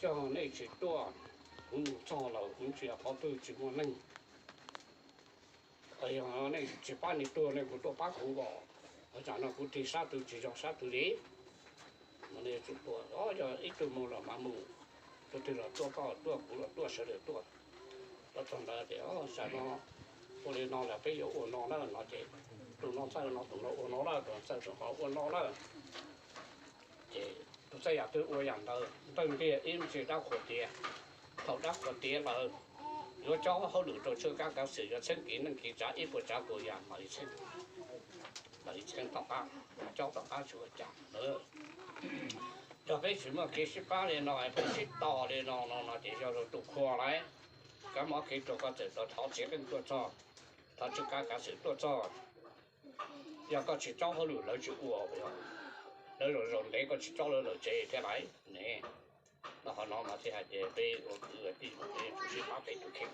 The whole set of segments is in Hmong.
Cog nej tsis tuaj, kuv mus txog lawm kuv ntsia qhov twg tsis muaj neeg. Yog nej tsis pab nej tuag nej kuj tuaj pab kuv os. Ua cas no kuv tig sab twg tsis yog sab twg li. Yog ib tug mus los mas mus, tus twg los tuaj, koj los tuaj, kuv los tuaj, sawv daws tuaj. Los txog ntawd tias, Tam no ua li no lawm peb yuav ua no na no ces tus no txawj no, tus no ua no lawm, tus no txawj tus no ua no lawm. Ces tus txawj yam twg ua yam ntawd, ntawd ntiag ib ntsis dab qhuas tiav. Thaum dab qhuas tiav lawm, yuav cob hauj lwm rau tswj kab kav xwm, yuav txheeb kiv neej kiv tsav ib puas tsav kaum yam mam li txheeb, mam li txheeb tom qab, cob tom qab tsis ua cas. Yog peb tsis muaj kev sib pab li no, peb sib tos li no no no ces yog tus qhua lawm, kab mob kev rau koj txawm tau thov txiv qeej tuaj txog, thov tswj kab kav xwm tuaj txog. Yog koj tsis cob hauj lwm lawv tsis ua, lawv zaum zaum ntev koj tsis cob lawv lawm tsev thiab lawm ne. Los qhov no mas thiaj hais tias peb ua kwv ua tij mas peb yuav tsum sib pab peb tus kheej,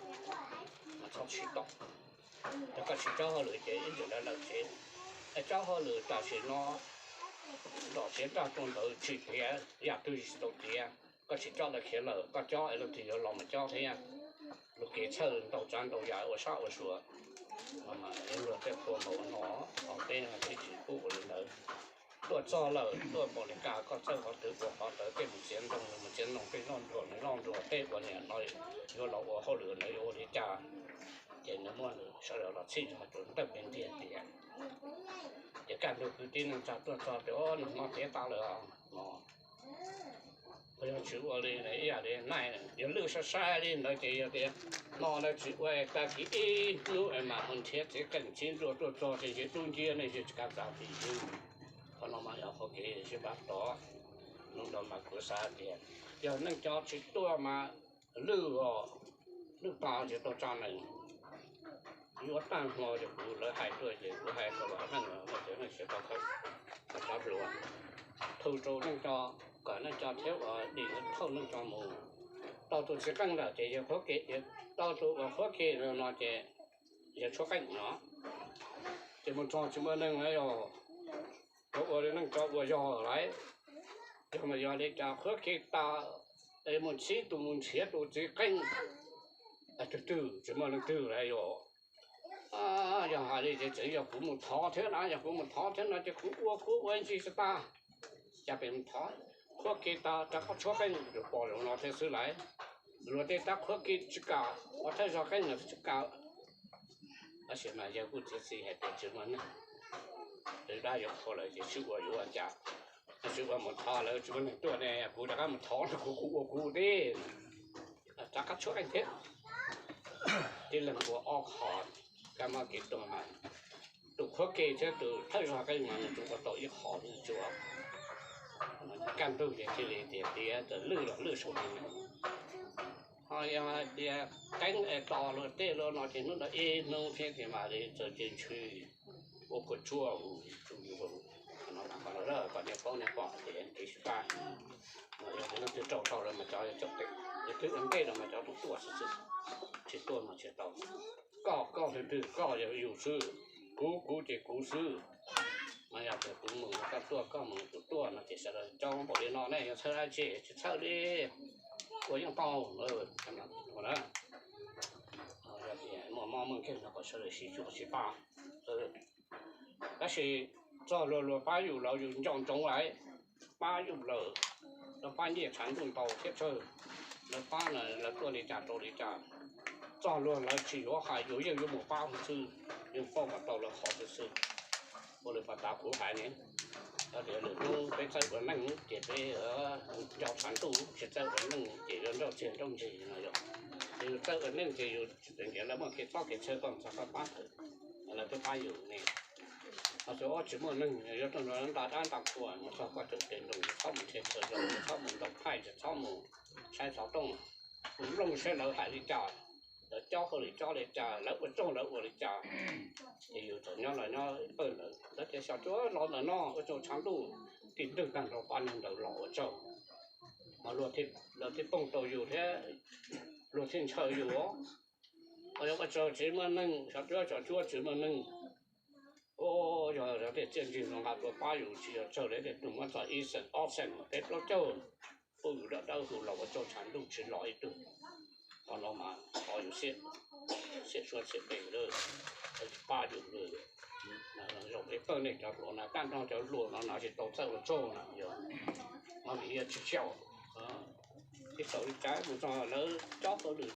mas txhob sib tos. Yog koj tsis cob hauj lwm ces ib ntsis lawv lawm tsev. Cob hauj lwm tam sim no nrov txiav nraj tuaj ntawd tsis tiav, yam twg tsis tau tiav. Koj tsis cob lawv khiav lawm, koj cob es leej twg yuav los mas cob thiab. Lub kev txhawj ntau tsav ntau yam ua sab ua sua, luag tej qhua npaum no, peb peb tsis pub ua li ntawd. Tuaj txog lawm tuaj npaum li cas koj txawj qhov twg ua qhov ntawd, tej mus txiav ntoo mus txiav ntoo, tej noj nruas noj nruas, tej ua niam no yuav los ua hauj lwm ntawd yuav ua li cas. Ces nws muab nws sawv daws los txhij zog rau ntawm peb ntiag tias, ces kaj ntug kwv tij neej tsa tuaj txog tias, Nws mob tiav tag lawm no. Yog tsis ua li ib yam li nais, yog lwj sai sai li ntawd ces yog tias no lawv tsis ua, tag kis ib hnub es mam mus nrhiav txiv qeej txiv ntsuag tuaj txog ces nce dub nciab nej tsis kav txav tim ywg. Qhov no mas yog qhov kev sib pab tod. Hnub ntawd mas kuv xav tias yog neej cov tsis tuaj mas lwj os, lwj tas tsis tau tsa nees. Yuav tag hmo ces kuv lawv hais tuaj ces kuv hais rau vam neej, nej txiv neej tsis tau khawb, tov hluas, thu rau neej cov, kom neej cov thiab ua dim thauj neej cov mus. Tau tus txiv qeej lawm ces yog qhuab ke, tau tus uas qhuab ke no ces yog tshuab qeej no. Ces mus txog tsis muaj neeg lawm, yog ua li neej cov ua yog lawm, yog mas yog li cas qhuab ke tas es mus ntsib tus mus nrhiav tus txiv qeej twg twg tsis muaj leej twg lawm yog. Yog hais li ces tseem yog kuv mus thov thiab na, yog kuv mus thov thiab no ces kuv ua kuv ua ntsis tsis tas. Cas pem mus thov, qhuab ke tas rov qab tshuab qeej yuav pom zoo no thiab xwb lawm. Luag tej tab qhuab ke tsis kam, ua thawj zog qeej no tsis kam. Tab sis mas yawg kuj txiav txim hais tias tsis muaj neeg, lwm dab yuav qhuas lawm ces sib ua yuav ua cas, sib ua mus thov lawv tsis muaj neeg tuaj ne, kuv rov qab mus thov no kuv kuv ua kuv thiab, rov qab tshuab qeej thiab. Tib leeg ua ob qho, kab mob kev tuag mas tus qhuab ke thiab tus thawj zog qeej mas nws tsuas ua tau ib qho tsuas. Kaj ntug ces thiaj li tias tiav txawm lwj los lwj saum no. Ho yog hais tias qeeb es tos luag tej luag no ces hnub ntawd ib hnub thiab ces mam li txawm ces ntshis ua kua tsuaj tsuj yus. Qhov no kom nej paub nej pom tias kev sib pab, yog leej twg raug raug lawm mas cov yog txawj qeej, yog twb ua ntej los mas cov tus tuaj xwb xwb, tsis tuaj mas tsis tau. Koj koj leej twg koj yog yus xwb, kuv kuv ces kuv xwb. Mas yog tias kuv mus koj tuaj, koj mus kuv tuaj no ces sawv daws coob npaum li no ne, yog txhawj dab tsi tsis txhawj li, ua yeej tau. Muaj mob muaj nkeeg no kom sawv daws sib cuag sib pab. Tab sis txog luag luag pab yus los yus nco ntsoov lawm, pab yus lawm, lawv pab nyiaj tshav ntuj ntau thiab tsawg, lawv pab na lawv tuaj li cas rau li cas, txog luag lawv tsis yuav hais yus yeej yuav mus pab xwb, yeej paub kom tau lawv qhov xwb xwb. Ua li pas tas kuv hais ne, tias lwm hnub peb txawj ua neej ces peb nco tshav ntuj, tsis txawj ua neej ces yuav nrauj txiag nrauj ntsig no yog. Ces yus txawj ua neej ces yus tsis txawj nrhiav lawv muaj kev txob kev chaw kom txog koj pab lawv twb pab yus ne. Ho tsis ob tsis muaj neeg yuav rau nrog nta dab nta qhua mus txog koj tseem kev nroos, tsis txhob mus nrhiav chaw zoo, tsis txhob mus ntaus thaij, tsis txhob mus saib xov tooj, mus mloog saib lawv hais li cas, lawv cob hauj lwm cob li cas, lawv ua tsaug lawv ua li cas. Ces yus txawm nyob los nyob pawg ntawd, lawv tias xyov cuab los ntawm no ua tsaug tshav ntuj, tib ntwg tag nrho pab neeg ntawd los ua tsaug. Mas luag thiaj poob tau yus thiab luag thiaj ntshaw yus. Ua tsaug tsis muaj neeg, xyov cuab xyov cuab tsis muaj neeg. Yog tej txiaj ntsig no nqa tuaj pab yus tsis yog tsawg li, tej tug muab txog ib xeem ob xeem peb plaub caug, pub yus dawb Tawb hluas los ua tsaug tshav ntuj tsis los ib tug. Qhov no mas qhov yus xiam, xiam suab xiam npe lawm, tsis pab yus lawm. Zoo peb pawg nej cov hluas na, tag nrho cov hluas no na tsis tau txawj ua tsaug na yog, mas vim yog tsis tau, tsis tau li cas mus txog lawv cob hauj lwm